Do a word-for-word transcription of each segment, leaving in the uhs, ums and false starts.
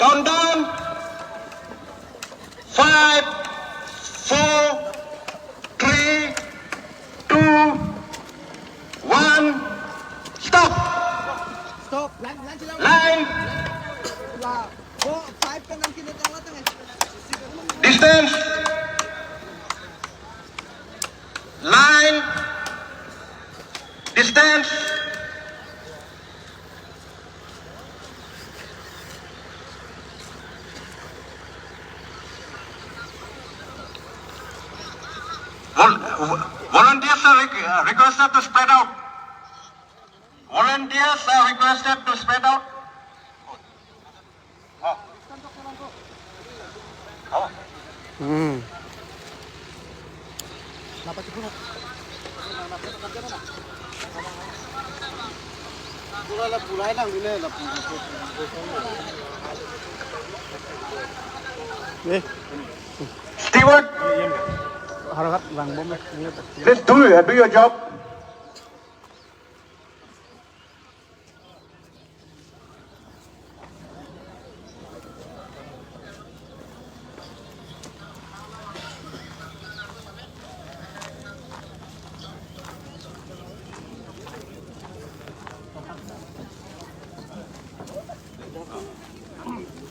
Countdown. Five, four, three, two, one. Stop. Stop. Line, line, line. Line. Wow. Four, five kan nangkin na tangla tang. Distance. Line. Distance. Vol-, volunteers are requ-, uh, requested to spread out. Volunteers are requested to spread out. Oh. Oh. Hmm. Eh. Steward, harap langbom, eh. Please do, do your job.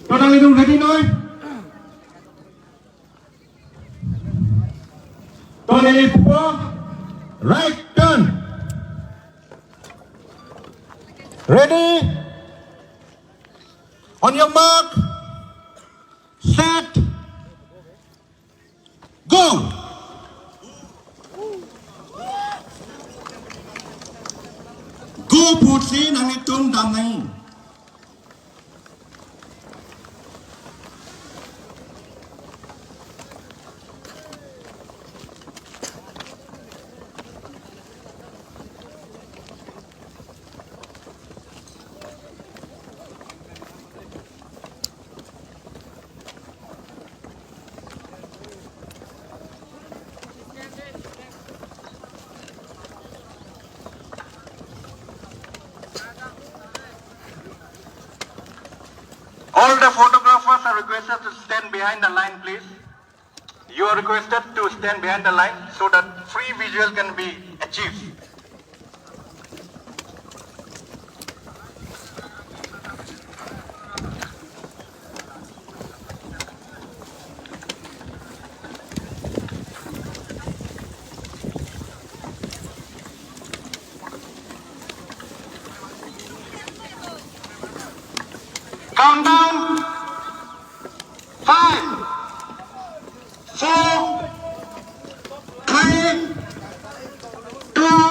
To nanglitum ready noi? To neli pupo, right turn. Ready? On your mark. Set. Go. Go pusi nanglitum dam nang. All the photographers are requested to stand behind the line, please. You are requested to stand behind the line so that free visual can be achieved. Countdown. Five, four, three, two,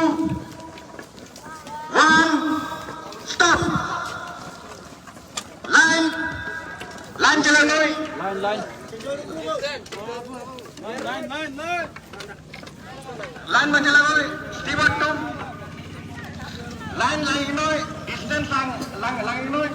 one, stop. Line, line chelang noi. Line, line. Line, line, line. Line ma chelang noi, steward atum. Line lang noi, distance lang, lang, lang noi.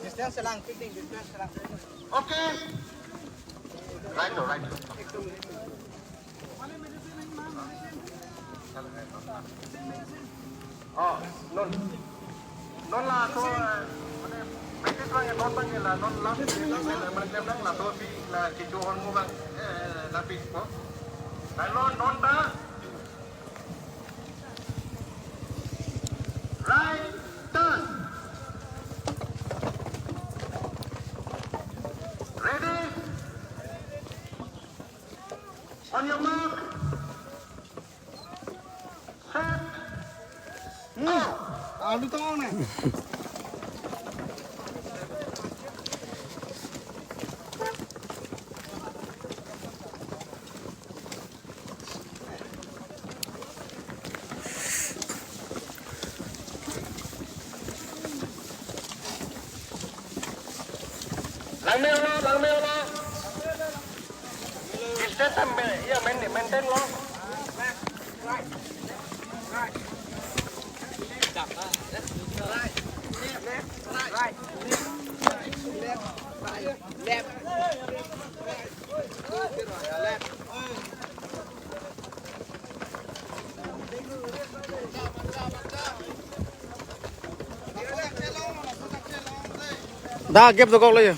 Distance lang, keeping distance lang. Okay. Right, right. Oh, non. Non laso, eh, mane, medicine abang non abang la, non last, last, eh, mane, klem nang laso si la kecho ahormu abang, eh, lapipo. Lalu non ta. Right turn. Ready? Your mark. Set. Go. Alu tong ne. Langme-olo, langme-olo. Distance am-, ya, main-, maintain lo. Dak gap dokok lo ya.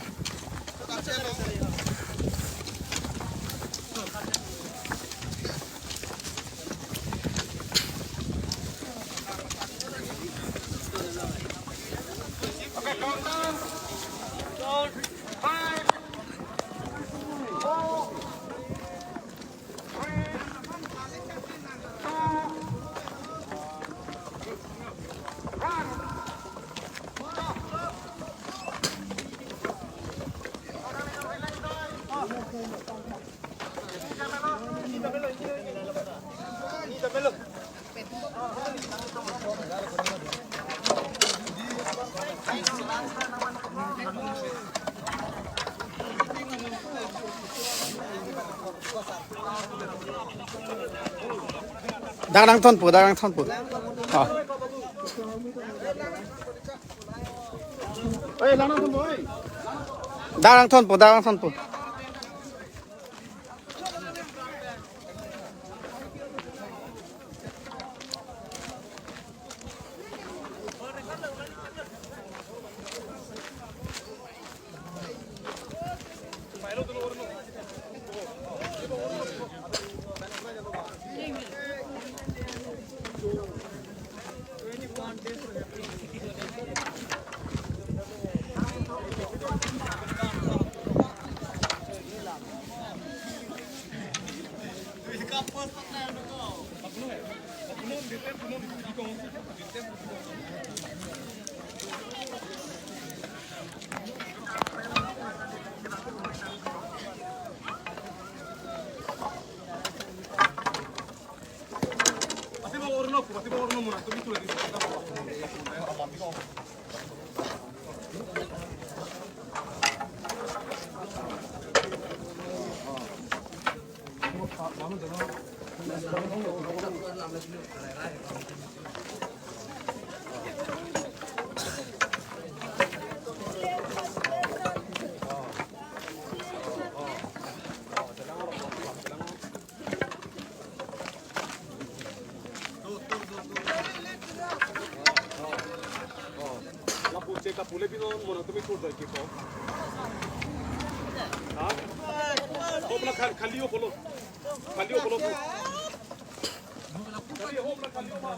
Dak nangthonpo, dak nangthonpo. Ah. Dak nangthonpo, dak nangthonpo. Lapu che kapule pinon, mona tumi tur dai ke ko. Ha? Hom la khal-, khali o polo. Khali o polo. Khali hom la khali o ma.